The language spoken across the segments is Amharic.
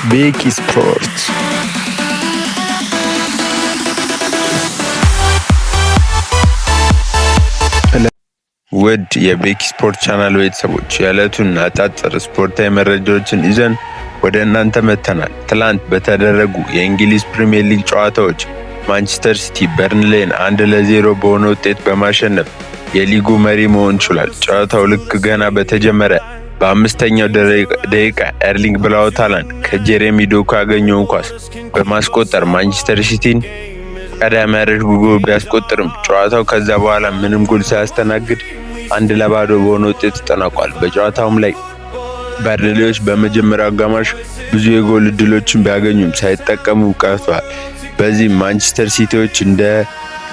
ቤኪ ስፖርት። ውድ የቤኪ ስፖርት ቻናል ቤተሰቦች፣ የዕለቱን አጫጭር ስፖርታዊ መረጃዎችን ይዘን ወደ እናንተ መጥተናል። ትላንት በተደረጉ የእንግሊዝ ፕሪምየር ሊግ ጨዋታዎች ማንቸስተር ሲቲ በርንሌን 1-0 በሆነ ውጤት በማሸነፍ የሊጉ መሪ መሆን ችሏል። ጨዋታው ልክ ገና በተጀመረ በ5ኛው ደቂቃ ኤርሊንግ ብራውት ሃላንድ ከጄሬሚ ዶኩ ያገኘውን ኳስ በማስቆጠር ማንቸስተር ሲቲን ቀዳሚ አድርጎ ጎል ቢያስቆጥርም ጨዋታው ከዛ በኋላ ምንም ጎል ሳያስተናግድ 1-0 በሆነ ውጤት ተጠናቋል። በጨዋታውም ላይ በርንሌዎች በመጀመሪያው አጋማሽ ብዙ የጎል እድሎችን ቢያገኙም ሳይጠቀሙ ቀርተዋል። በዚህም ማንቸስተር ሲቲዎች እንደ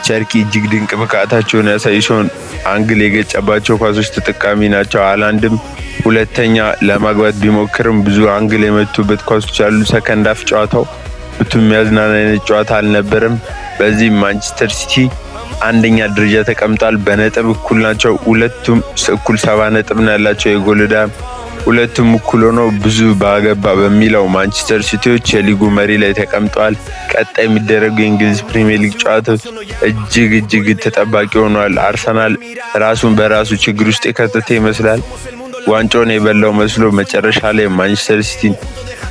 ቸርኪ እጅግ ድንቅ ብቃታቸውን ያሳዩ ሲሆን angle የገጨባቸው ኳሶች ተጠቃሚ ናቸው። ሃላንድም ሁለተኛ ለማግባት ቢሞክርም ብዙ angle የመቱበት ኳሶች ያሉ second half ጨዋታው ብዙ የሚያዝናና አይነት ጨዋታ አልነበረም። በዚህም ማንቸስተር ሲቲ አንደኛ ደረጃ ተቀምጧል። በነጥብ እኩል ናቸው። ሁለቱም እኩል 70 ነጥብ ነው ያላቸው። የጎል ዕዳ ሁለቱም እኩል ሆነው ብዙ ባገባ በሚለው ማንቸስተር ሲቲዎች የሊጉ መሪ ላይ ተቀምጠዋል። ቀጣይ የሚደረጉ የእንግሊዝ ፕሪሚየር ሊግ ጨዋታዎች እጅግ እጅግ ተጠባቂ ሆኗል። አርሰናል ራሱን በራሱ ችግር ውስጥ የከተተ ይመስላል። ዋንጫውን የበላው መስሎ መጨረሻ ላይ ማንቸስተር ሲቲን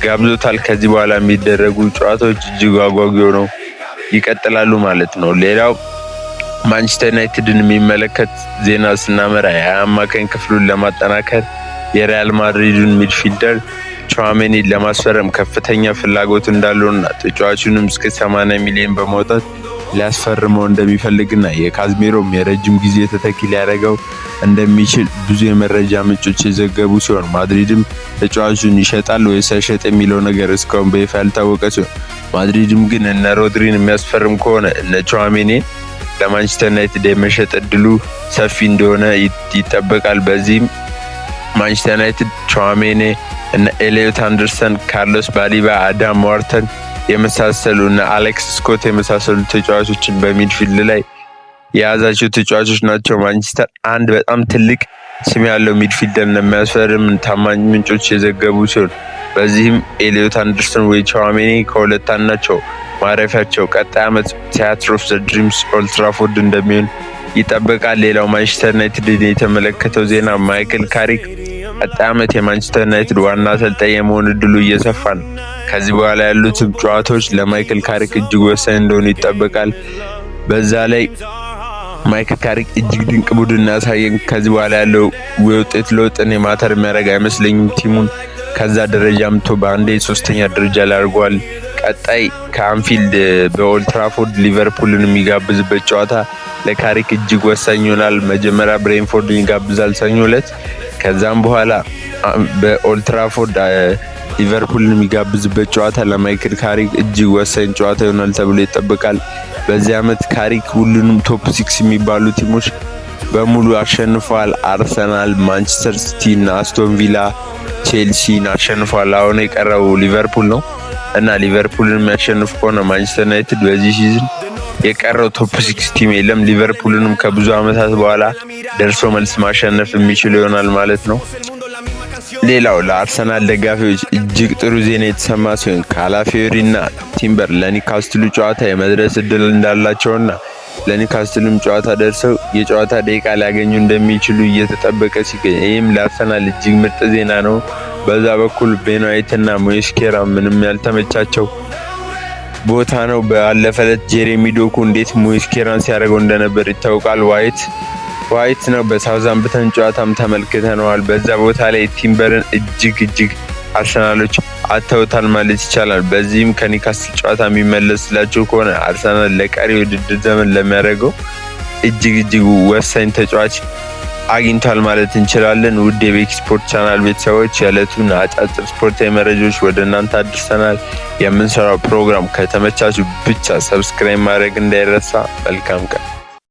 ጋብዞታል። ከዚህ በኋላ የሚደረጉ ጨዋታዎች እጅግ አጓጊ ሆነው ይቀጥላሉ ማለት ነው። ሌላው ማንቸስተር ዩናይትድን የሚመለከት ዜና ስናመራ የአማካኝ ክፍሉን ለማጠናከር የሪያል ማድሪዱን midfielder ቹዋሜኒን ለማስፈረም ከፍተኛ ፍላጎት እንዳለውና ተጫዋቹንም እስከ 80 ሚሊዮን በማውጣት ሊያስፈርመው እንደሚፈልግና የካዝሜሮም የረጅም ጊዜ ተተኪ ሊያደርገው እንደሚችል ብዙ የመረጃ ምንጮች የዘገቡ ሲሆን፣ ማድሪድም ተጫዋቹን ይሸጣል ወይስ አይሸጥ የሚለው ነገር እስካሁን በይፋ ያልታወቀ ሲሆን፣ ማድሪድም ግን እነ ሮድሪን የሚያስፈርም ከሆነ እነ ቹዋሜኒ ለማንቸስተር ዩናይትድ የመሸጥ እድሉ ሰፊ እንደሆነ ይጠበቃል። በዚህም ማንቸስተር ዩናይትድ ቹዋሜኒ፣ እነ ኤሊዮት አንደርሰን፣ ካርሎስ ባሊባ፣ አዳም ዋርተን የመሳሰሉ እና አሌክስ ስኮት የመሳሰሉ ተጫዋቾችን በ midfield ላይ የያዛቸው ተጫዋቾች ናቸው። ማንቸስተር አንድ በጣም ትልቅ ስም ያለው midfielder እንደሚያስፈርም ታማኝ ምንጮች የዘገቡ ሲሆን፣ በዚህም ኤሊዮት አንደርሰን ወይ ቹዋሜኒ ከሁለት አንዳቸው ማረፊያቸው ቀጣይ ዓመት Theatre of the Dreams ኦልድትራፎርድ እንደሚሆን ይጠበቃል። ሌላው ማንቸስተር ዩናይትድን የተመለከተው ዜና ማይክል ካሪክ ቀጣይ ዓመት የማንቸስተር ዩናይትድ ዋና አሰልጣኝ የመሆን እድሉ እየሰፋ ነው። ከዚህ በኋላ ያሉትም ጨዋታዎች ለማይክል ካሪክ እጅግ ወሳኝ እንደሆኑ ይጠበቃል። በዛ ላይ ማይክል ካሪክ እጅግ ድንቅ ቡድን ያሳየን። ከዚህ በኋላ ያለው የውጤት ለውጥ እኔ matter የሚያደርግ አይመስለኝም። Team ኡን ከዛ ደረጃ አምጥቶ በአንዴ ሶስተኛ ደረጃ ላይ አድርጓል። ቀጣይ ከአንፊልድ በኦልድትራፎርድ ሊቨርፑልን የሚጋብዝበት ጨዋታ ለካሪክ እጅግ ወሳኝ ይሆናል። መጀመሪያ ብሬንፎርድን ይጋብዛል ሰኞ ዕለት። ከዛም በኋላ በኦልድትራፎርድ ሊቨርፑልን የሚጋብዝበት ጨዋታ ለማይክል ካሪክ እጅግ ወሳኝ ጨዋታ ይሆናል ተብሎ ይጠበቃል። በዚህ ዓመት ካሪክ ሁሉንም top six የሚባሉ team ኦች በሙሉ አሸንፈዋል። አርሰናል፣ ማንቸስተር ሲቲ እና አስቶን ቪላ፣ ቼልሲን አሸንፏል። አሁን የቀረው ሊቨርፑል ነው እና ሊቨርፑልን የሚያሸንፍ ከሆነ ማንቸስተር ዩናይትድ በዚህ season የቀረው top six team የለም። ሊቨርፑልንም ከብዙ ዓመታት በኋላ ደርሶ መልስ ማሸነፍ የሚችል ይሆናል ማለት ነው። ሌላው ለአርሰናል ደጋፊዎች እጅግ ጥሩ ዜና የተሰማ ሲሆን፣ ካላፊዮሪ እና ቲምበር ለኒውካስትሉ ጨዋታ የመድረስ እድል እንዳላቸውና ለኒውካስትልም ጨዋታ ደርሰው የጨዋታ ደቂቃ ሊያገኙ እንደሚችሉ እየተጠበቀ ሲገኝ፣ ይህም ለአርሰናል እጅግ ምርጥ ዜና ነው። በዛ በኩል ቤን ዋይት እና ሞስኬራ ምንም ያልተመቻቸው ቦታ ነው። ባለፈ ዕለት ጄሬሚ ዶኩ እንዴት ሞስኬራን ሲያደርገው እንደነበር ይታወቃል። ዋይት ዋይት ነው። በሳውዛምፕተን ጨዋታም ተመልክተነዋል። በዛ ቦታ ላይ ቲምበርን እጅግ እጅግ አርሰናሎች አተውታል ማለት ይቻላል። በዚህም ከኒውካስል ጨዋታ የሚመለስላቸው ከሆነ አርሰናል ለቀሪ ውድድር ዘመን ለሚያደርገው እጅግ እጅግ ወሳኝ ተጫዋች አግኝቷል ማለት እንችላለን። ውድ የቤኪ ስፖርት ቻናል ቤተሰቦች፣ የዕለቱን አጫጭር ስፖርታዊ መረጃዎች ወደ እናንተ አድርሰናል። የምንሰራው ፕሮግራም ከተመቻችሁ ብቻ subscribe ማድረግ እንዳይረሳ። መልካም ቀን።